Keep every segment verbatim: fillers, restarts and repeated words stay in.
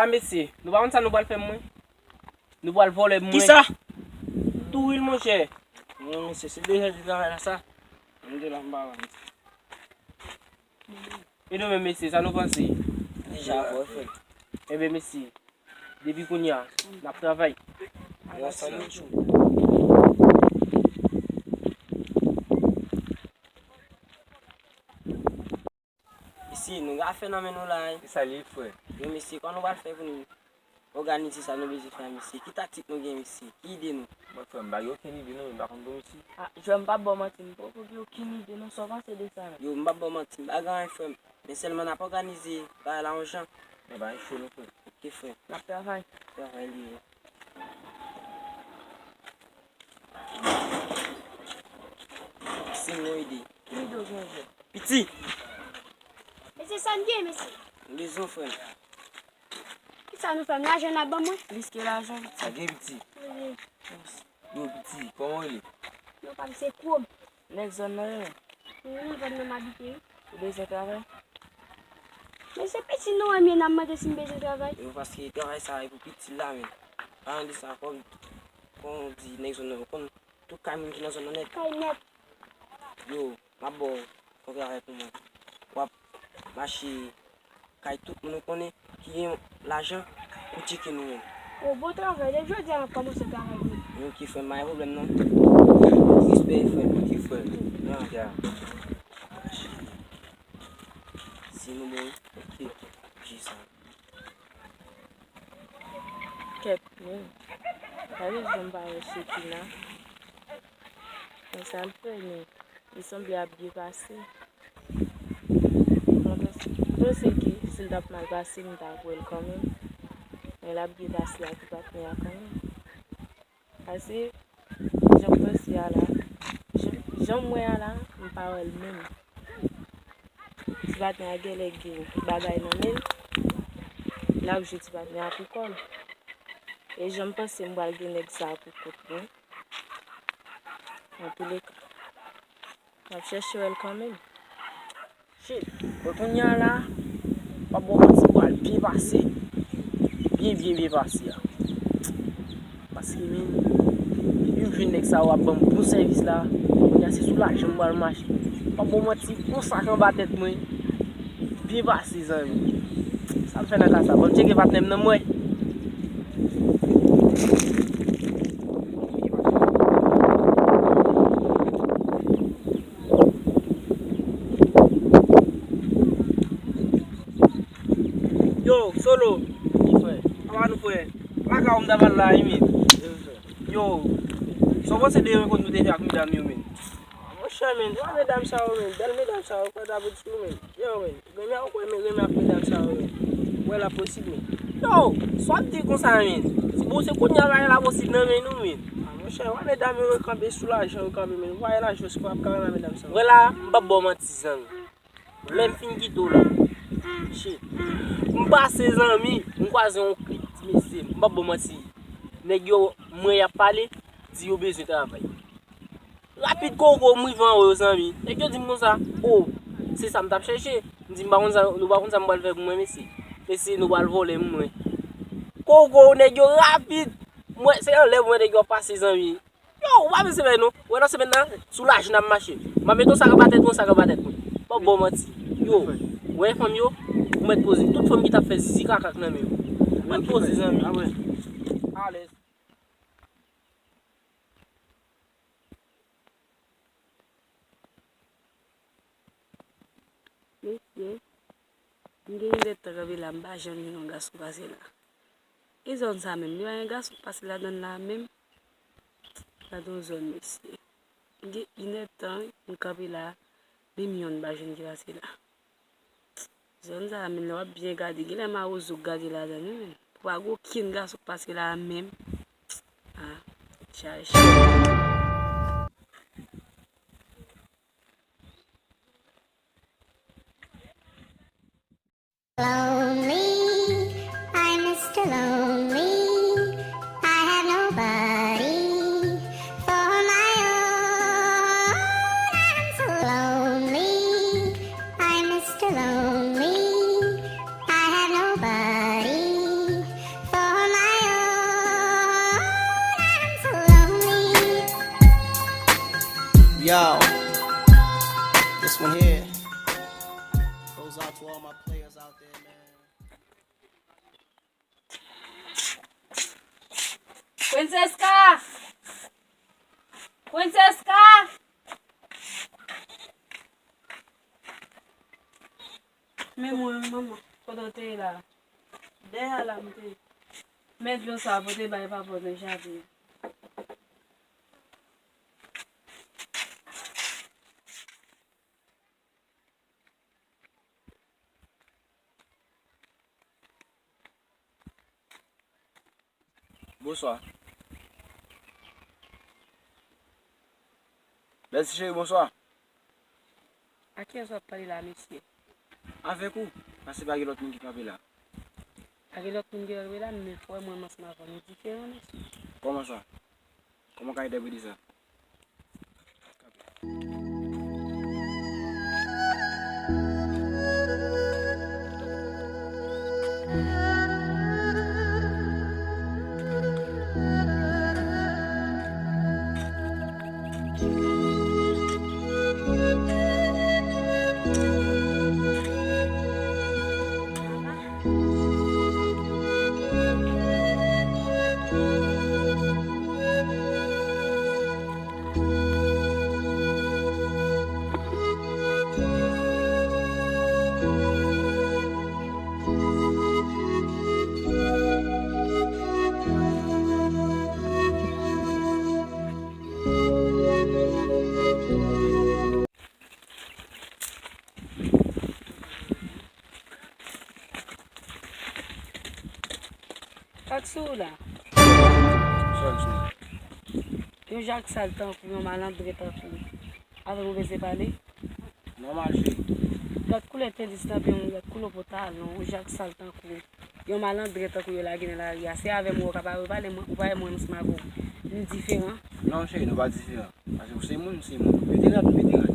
A mesye, nou pa konn sa nou pral fè mwen? Nou pral vòlè mwen. Kisa? Tou wi monchè. Non mesye, se deja de travay la sa. Mwen de la m pa wè. E nou menm mesye, sa nou panse? Deja vòlè frè. Enben mesye, depi kounye a, n ap travay. Yo, salut. Mesye, nou gen afè nan men nou la wi. Kisa l ye frè? Yo mesye, kòman nou pral fè pou nou òganize sa nou bezwen fè a mesye? Ki taktik nou gen mesye? Ki ide nou? Mwen frè, m pa gen okenn ide non, m pa konn pou misye. A, jwè m p ap ba w manti, m poko gen okenn ide non, sa w panse de sa menm? Yo, m p ap ba w manti, m pa gen anyen frè m. Men sèlman n ap òganize bagay la yon jan. Men pa gen cho non frè. Ok frè. N ap travay. Travay li ye. Se yon ide. Ki ide w genyen? Piti! Mesye, sa n gen, mesye? M bezwen w, frè m. Kisa nou fè? M lajan n ap ban mwen? Plis ke lajan, piti. Sa gen, piti? Wi. Yo, piti, kòman w rele? Non, pa m se Kwòm. Nèg zòn nan, yo. Wi, zòn nan m abite, wi. Ou bezwen travay? Men se piti nou an, men n ap mande si m bezwen travay. Yo, paske travay sa a e pou piti la, men. Paran de sa, kòm, kòm di nèg zòn nan, yo konn tout kay moun ki nan zòn nan nèt. Kay nèt. Yo, m ap ba w kontra avèk mwen. W ap mache kay tout moun ou konnen ki gen lajan pou tcheke nou menm. O, bon travay. Depi jodi a, n ap kòmanse travay wi. Ok, frè m, pa gen pwoblèm non. Respè, frè m. Ok, frè m. Ya. Si nou bon, ok. Jis sa. Kèt, men. Gade jan m pa wè Chekina. Men sa l fè, men li sanble ap byen pase. Mwen panse, mwen panse ke si l t ap mal pase, m ta wè l kanmenm. Men l ap byen pase ak patnè a kanmenm. Pase, jan m panse a la, jan, jan m wè a la, m pa wè l menm. Ti patnè a genlè gen bagay nan men l, l ap jwe ti patnè a pou kò l. E jan m panse m pral gen nèg sa a pou kont mwen. Antouleka, m ap chèche wè l kanmenm. Shit, bon, kounye a la, m ap ba w manti, m pral byen pase. Byen, byen, byen pase a. Paske, men, depi m jwenn nèg sa yo ap ban m bon sèvis la, kounye a se sou lajan m pral mache. M ap ba w manti, gon sak anba tèt mwen. Byen pase, zanmi. Sa m fè nan ka sa? Ban m tcheke patnè m nan, m wè. Yo, Solo. Wi, frè. Kòman nou, frè? Lakay ou m ta pral la, wi, men. Wi, frè. Yo, sa w panse de rankont nou te fè ak medam yo, men? Monchè, men, wè medam sa yo, men, bèl medam sa yo, kwè ta bout sou, men. Yo, men, renmen, ou kwè, men, renmen ak medam sa yo, men. Wè la posib, men. Yo, sa w ap di konsa, men? Bon, se kounye a bagay la posib nan men nou, men. A, monchè, wè medam yo, yo kanpe sou lajan, yo kanpe, men. Wè lajan, se pa ap ka renmen ak medam sa yo. Wè la, m p ap ba w manti, zanmi. Lè m fin kite w la, shit, m pase, zanmi, m kwaze yon klik ti mesye, m p ap ba w manti. Nèg yo, m wè y ap pale, di yo bezwen travay. Rapid koko, m rive anwo yo, zanmi. Nèg yo di m konsa, o, se sa m t ap chèche. M di, m pa konn sa, nou pa konn sa m pral fè pou mwen, mesye. Mesye, nou pral vòlè m, mwen. Koko, nèg yo rapid. M wè, se anlè mwen nèg yo ap pase, zanmi. Yo, ou pa bezwen fè non. Wè nan semèn nan, sou lajan n ap mache. M ap mete yon sak anba tèt mwen, yon sak anba tèt mwen. M p ap ba w manti. Yo, wè fanm yo, ou mèt poze. Tout fanm ki t ap fè zizi kaka nan men yo. Ou mèt poze, zanmi. Alèz. Mesye, m gen yon lèt tan kanpe la, m pa janm jwenn yon gason pase la. E zòn sa menm, li pa gen gason k pase ladan l la menm? Gade yon zòn, mesye. M gen inèdtan m kanpe la, menm yonn m pa jwenn ki pase la. Zòn sa a menm, lè w ap byen gade, genlè mawozo k gade ladan l wi menm. Pou pa gen okenn gason k pase la a menm. A, chaje. Lonely, I'm Mister Lonely. I have nobody for my own. I'm so lonely, I'm Mister Lonely. I have nobody Yo, this one here goes out to all my players out there, man. Princesca! Princesca! Men mwen, manman, kote w te ye la? Dèyè la m te ye. Men dlo sa pou te bay papa w nan jaden. Bonswa. Bèlti cheri, bonswa. A kiyès w ap pale la, mesye? Avèk ou, paske pa gen lòt moun ki kanpe la. Pa gen lòt moun ki kanpe la, men frè mwen ansanm avè w nou diferan, mesye. Kòman sa? Kòman w ka entèprete sa? Sa k sou ou la? Sa k sou mwen? Yon jak sal tankou, yon malandren tankou. Avè w ou bezwen pale? Nòmal, cheri. Gad koulè tendis lan, yon gad koulè pantalon, yon jak sal tankou. Yon malandren tankou yo lage nan lari a. Se avè m ou ka pale, ou pale mwen, ou pale mwen ansanm avè w. Nou diferan. Non, cheri, nou pa diferan. Paske ou se moun, m se moun. Mete rad, mete rad.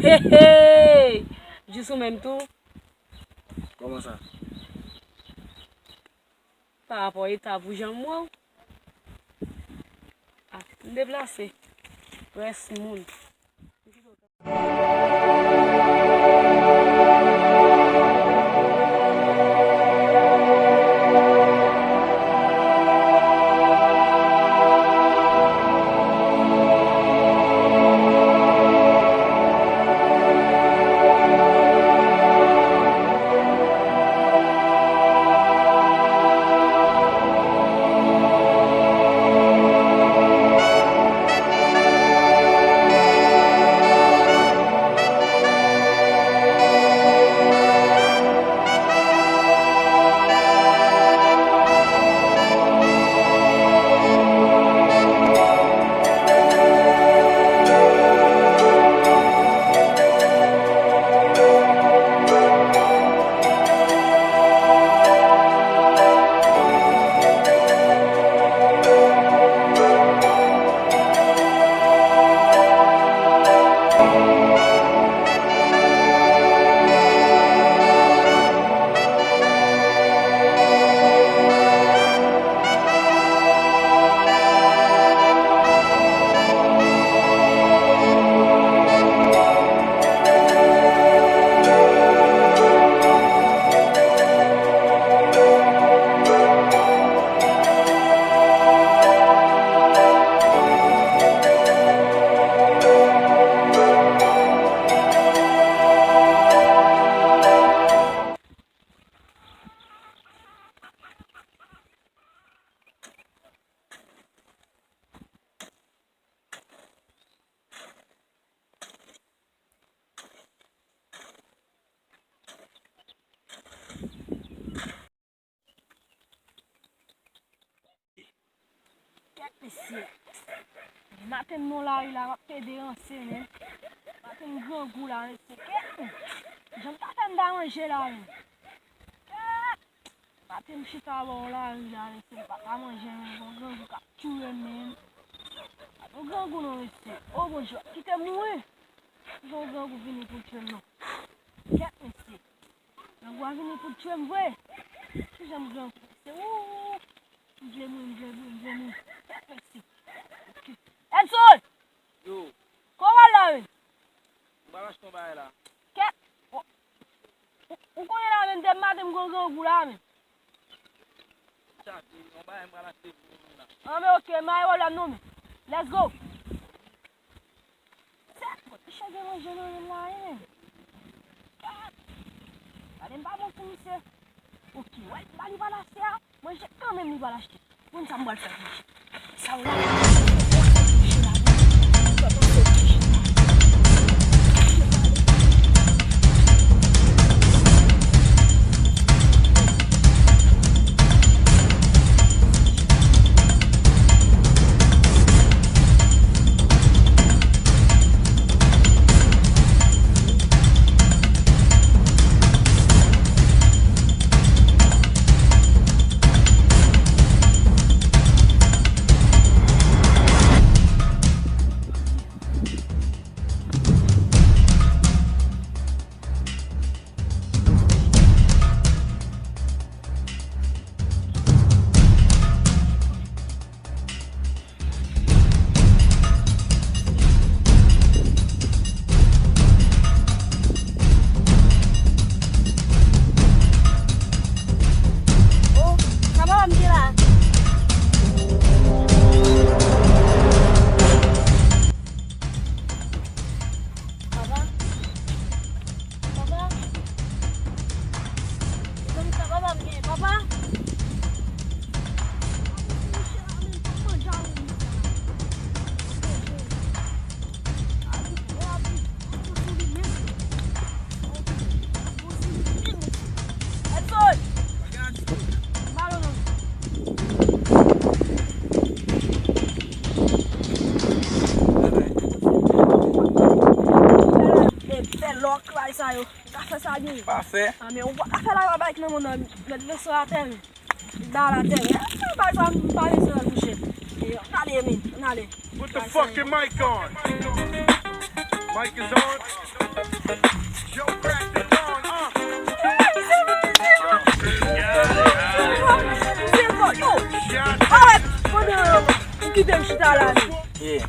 Hey, hey! Jis ou menm tou? Kòman sa? Pa rapò eta pou jan m wè w. Ah, m deplase. Rès moun. Kèt mesye. Maten m nan lari la, m ap pede ranse, men. Maten m grangou la, mesye. Kèt, men. Jan m ta fè m ta manje la, men. Kèt. Maten m chita bò lari la, mesye, m pa ka manje, men, gon grangou k ap touye m, men. Pa gen grangou non, mesye. O Bondye, w ap kite m mouri. Kijan yon grangou vini pou l tchwe m non? Kèt, mesye. Grangou a vini pou l tchwe m vre. Kijan m grangou, mesye? Wouwou. M vle mouri, m vle mouri, m vle mouri. Kèt, mesye. Edson! Yo, gou la, men. Chaje, yon bagay m pral achte pou nou la. An, men oke, m a wè w la non, men. Let's go. Sèt, misye gen manje nan men l la, wi, men. Gade, m pa bon pou misye. Oke, wè, m pa li pral achte a. Manje kanmenm li pral achte. Konn sa m pral fè pou misye. Sa w la. Oh, sa papa m te la. Papa? Papa? Papa m gen, papa? Edson! E fè lòk bay sa yo. Ka fè sa byen. Pa fè. A, men ou pa ka fè la yo avèk nan moun nan, mèt leson atè, men. Ba la tè. Sa bay sa m pa bezwen wè l, mouche. E, ann ale, men, ann ale. Put the fucking mic on. Mic is on. Yo, crack the dawn, uh. Yo, arèt, pandan ou kite m chita la, men. Yeah.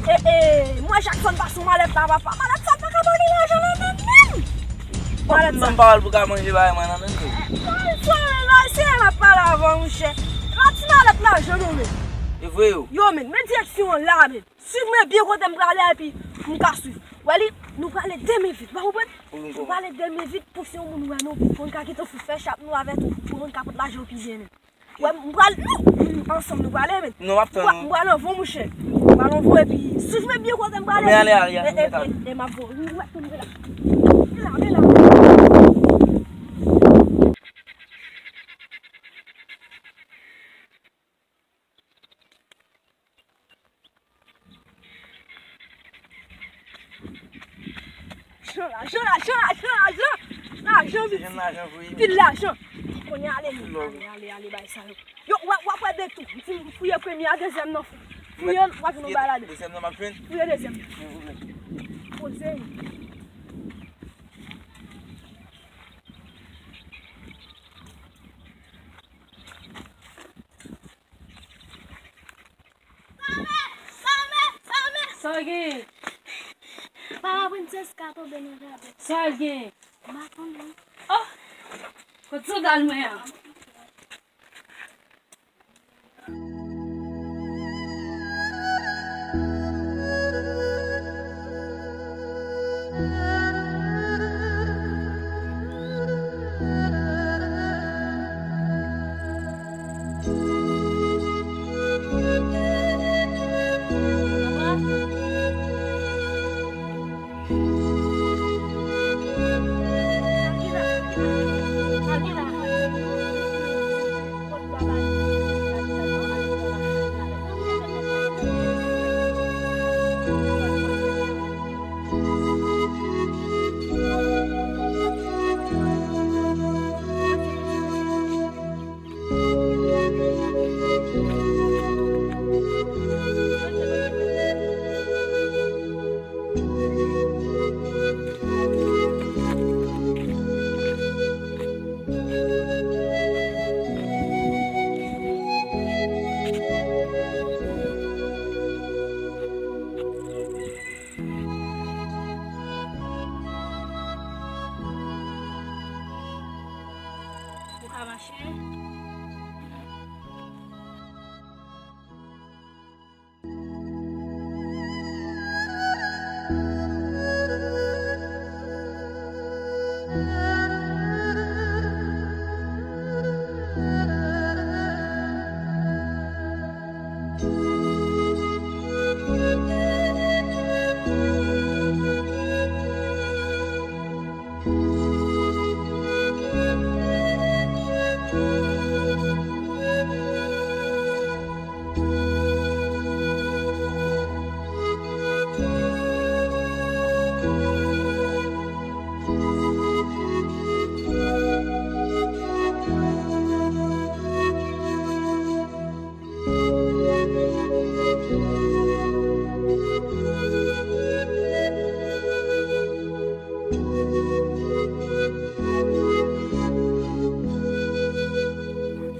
E, e, mwen Jackson pa sou malèt la, papa. Malèt sa pa ka ba li lajan nan menm, menm. Malèt sa. Menm pa al pou ka manje bagay mwen nan menm tou. Pral fè bagay serye m ap pale avè w, monchè. Pa ti malèt lajan non, men. E vre yo. Yo, men, men direksyon an la, men. Swiv mwen byen kote m prale a, epi m ka swiv. Wè li, nou prale de men vit, pa konprann? Wi, m konprann. Nou prale de men vit pou si yon moun wè nou, pou n ka kite w fè chap nou avè tou, pou nou ka pot lajan pi byen, men. Wè, m pral, nou, ansanm nou prale, men. Non, m ap tann ou. M pral anvan w, monchè. M pral anvan w, epi swiv mwen byen kote m prale. Men ale, ale, ale, e, e, e, e, m ap voye. Ou wè, m la. M la, m la. Lajan, lajan, lajan, lajan, lajan, lajan, lajan, piti. Pil lajan. Kounye a, ale, ale, ale, ale, bay sa yo. Yo, w ap, w ap wè de tou. M fin fouye premye a, dezyèm nan. Fouye l, w ap jwenn yon bagay ladan. Dezyèm nan m ap jwenn? Fouye dezyèm. Poze. Sa w gen? Papa, prensès ka tonbe nan jaden. Sa w gen? M pa konnen. Oh! Kot sandal mwen an?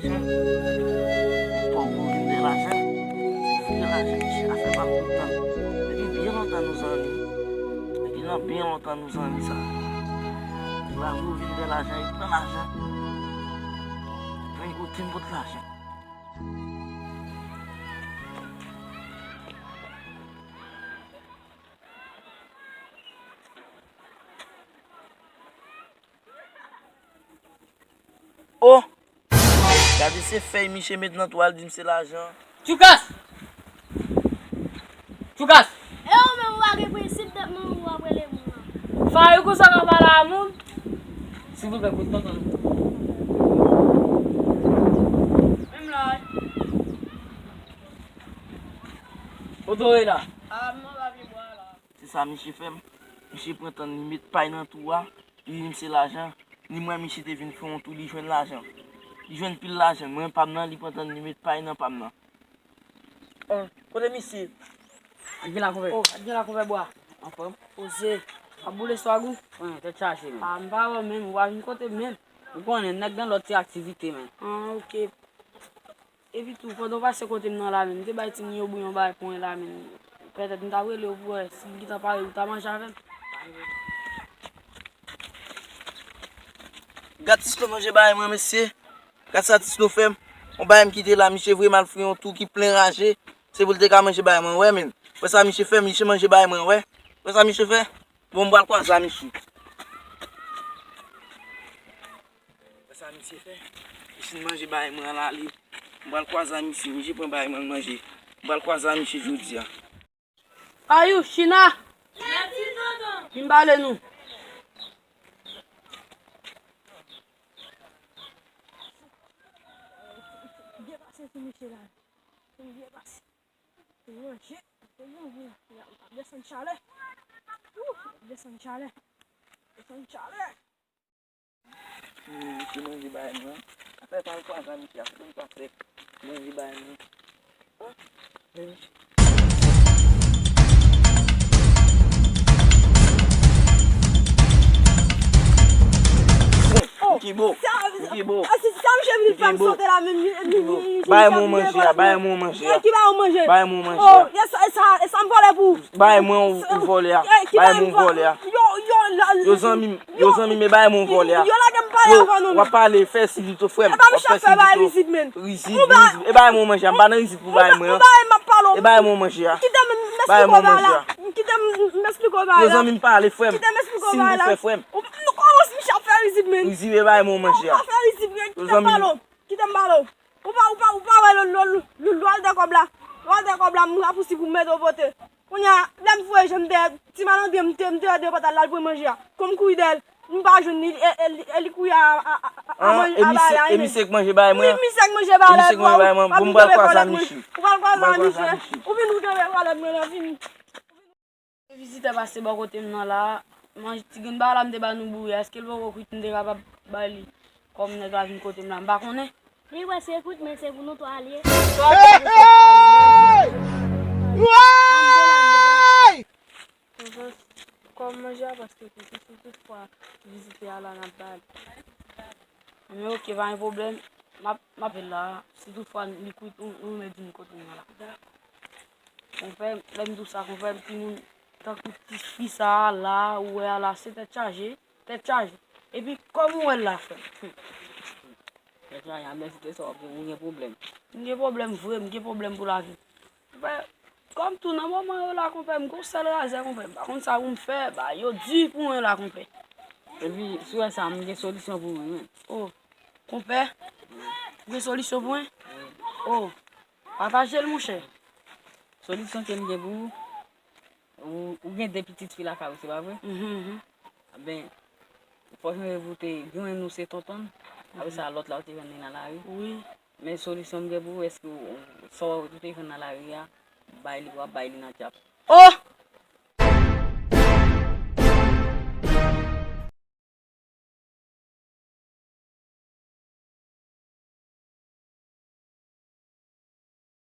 Jan, fò w vin dèyè lajan. Vin dèyè lajan, misye ka fè pa m tout tan. Depi byen lontan nou zanmi. Depi nan byen lontan nou zanmi sa. Bravo, vin dèyè lajan, e pran lajan. Pran okenn bout lajan. O! Gade se fèy miche met nan twal, di m se lajan. Tchoukas! Tchoukas! E ou menm ou pa gen prensip, dat manman w ap rele moun nan. Fayou konsa ka pale a moun? Silvouplè, kout tonton. Menm la wi. Kote w ye la? A, m anba pye bwa la. Se sa misye fè m. Misye pran tan li met pay nan twou a. Li di m se lajan. Li m wè misye te vin fè yon tou, li jwenn lajan. Li jwenn pil lajan. Mwen pa m nan, li pran tan li met pay nan pa m nan. Bon, kote misye? Ak gen la konpè. O, ak gen la konpè bwa. Anfòm. Poze. Ap boule swag ou? Wi, tèt chaje menm. A, m pa wè w menm, ou pa vin kote m menm. Ou konnen, nèg nan lòt ti aktivite menm. An, oke. Epi tou, pandan w pase kote m nan la menm, m te bay timoun yo bouyon bay pou mwen la menm. Petèt m t ap rele w pou wè si m gentan pare pou w ta manje avè m. Gad ti slo manje bay mwen, mesye. Gad sa ti slo fè m. Yon bagay m kite la, misye voye m al fè yon tou ki plen raje. Se pou l te ka manje bay mwen, wè, men. Wè sa misye fè, misye manje bay mwen, wè. Wè sa misye fè. Bon, m pral kwaze a misye. Wè sa misye fè. Li fin manje bay mwen la, li. M pral kwaze a misye, misye pran bay mwen manje. M pral kwaze a misye jodi a. Ayou, China! Vin pale nou. Byen pase sou misye la. Byen pase. Manje. Desann chalè. Desann chalè. Desann chalè. Misye manje bay mwen. Afè pa l kwaze a misye, afè pa l kwaze. Manje bay mwen. Bon, Mickey Bo. Mickey Bo. Bay mwen manje a, bay mwen manje a. Bay mwen manje a. Bay mwen manje a. Bay mwen vòlè pou ou. Bay mwen ou vòlè a. Bay mwen ou vòlè a. Yo zanmi m, yo zanmi m, e bay mwen ou vòlè a. Yo, w ap pale, fè silvouplè frè m. W ap fè silvouplè. Rizib, rizib. E bay mwen manje a, m pa nan rizib pou bay mwen an. E bay mwen manje a. Bay mwen manje a. Yo zanmi m pale frè m. Silvouplè frè m. Rizib, e bay mwen manje a. Yo zanmi m. Kite m pale w. Ou pa, ou pa, ou pa wè lò, lò, lò, lò, lò al dè kòb la. Lò al dè kòb la, m rapousi pou m mete w pote. Kounye a, lè m voye je m dèyè ti malandren, m te, m te ede pòt al la, l pran manje a. Kon m kouri dèyè l, m pa jwenn li, e, e, e li kouri a, a, a, a, a manje, a bagay la. E misye k manje bagay mwen an? Wi, misye k manje bagay la. Bon, m pral kwaze a misye. Ou pral kwaze a misye. Ou vin ou kenbe vòlè mwen nan vini. Vizitè pase bò kote m nan la, manje, ti grenn bagay la m te ba nou bouyè, èske l poko kwit m te kapab ba li? Kòm nèg la vin kote m la, m pa konnen. Li prèske kwit, men se pou nou twa l ye. Hey! Hey! Hey! Kòm manje a prèske kwit, si toutfwa vizitè a la, n ap ba li. Men oke, pa gen pwoblèm. M ap, m ap fè l la. Si toutfwa li kwit, ou, ou mèt di m kote m nan la. Konpè, lè m di w sa, konpè, timoun, tankou ti fi sa a la, ou wè a la, se tèt chaje, tèt chaje. Epi, kòm ou wè l la, frè m. Tèt chaje, a mèsi de sa, ou gen pwoblèm. M gen pwoblèm vre, m gen pwoblèm pou lavi. Konpè, kòm tou nan moman yo la, konpè, m gon sèl razè, konpè, m pa konn sa pou m fè, bagay yo di pou mwen la, konpè. Epi, si w wè sa, m gen solisyon pou mwen, men. O, konpè, ou gen solisyon pou mwen? O, Pataje l, monchè. Solisyon ke m gen pou ou, ou, ou gen de pitit fi lakay ou, se pa vre? Mhm, mhm. Ben, fò sonje pou te, youn nou se tonton, apre sa lòt la ou te jwenn li nan lari. Wi. Men solisyon m gen pou ou, èske ou, ou, sa ou te jwenn nan lari a, bay li, w ap bay li nan djab. Oh!